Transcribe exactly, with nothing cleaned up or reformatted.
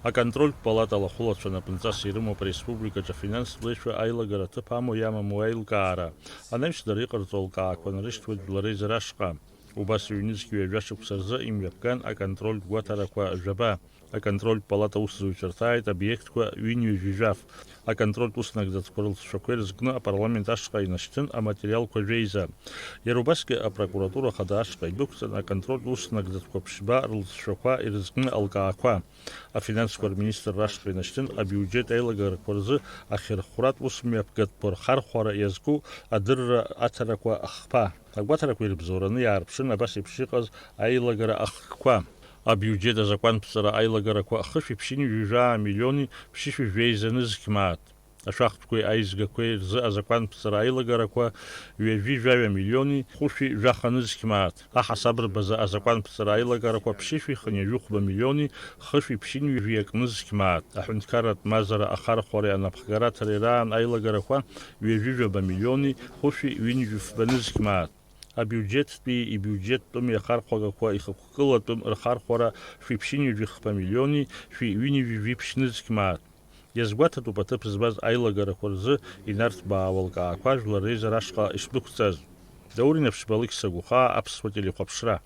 Аконтрольтә палата алахәылацәа напынҵас ирымоуп ареспубликаҿы афинанстә леишәа аилагара аҭыԥ амоу иамаму аилкаара. Анаҩс дара иҟарҵо алкаақәа нарышьҭуеит Жәлар Реизара ашҟа. Убас ҩнызқь ҩажәа шықәса рзы имҩаԥган аконтрольтә гәаҭарақәа жәаба. Аконтрольтә палата усзуҩцәа рҭааит обиектқәа ҩынҩажәи жәаф. Аконтрольтә уснагӡатәқәа рылҵшәақәа ирызкны апарламент ашҟа инашьҭын аматериалқәа жәеиза. Иара убасгьы апрокуратура ахада ашҟа идәықәҵан аконтрольтә уснагӡатәқәа ԥшьба рылҵшәақәа ирызкны алкаақәа. Афинансқәа рминистрра ашҟа инашьҭын абиуџьет аилагарақәа рзы ахьырхәратә усмҩаԥгатәқәа рхархәара иазку адырра аҭарақәа ахԥа. Агәаҭарақәа ирыбзоураны иаарԥшын абас еиԥш иҟаз аилагара ахкқәа. Абиуџьет азакәанԥҵара аилагарақәа хышәи ԥшьынҩажәи жәаа миллиони ԥшьышәи жәеиза нызқь мааҭ. Ашәахтәқәеи аизгақәеи рзы азакәанԥҵара аилагарақәа ҩажәи жәаҩа миллиони хәышәи жәаха нызқь мааҭ. Аҳасаб рбазы азакәанԥҵара аилагарақәа ԥшьышәи хынҩажәи хәба миллиони хышәи ԥшьынҩажәи акы нызқь мааҭ. Аҳәынҭқарратә мазара ахархәареи анапхгараҭареи раан аилагарақәа ҩажәи жәаба миллиони хәышәи ҩынҩажәи фба нызқь мааҭ. Абиуџьеттәи ибиуџьеттәым иахархәагақәа ихықәкылатәым рхархәара шәи ԥшьынҩажәи хԥа миллиони шәи ҩынҩажәи жәиԥшь нызқь мааҭ. Иазгәаҭатәуп аҭыԥ змаз аилагарақәа рзы инарҭбаауа алкаақәа Жәлар Реизара ашҟа ишдәықәҵаз. Даур Инаԥшьба, Алықьса Гәыхаа, Аԥсуа телехәаԥшра.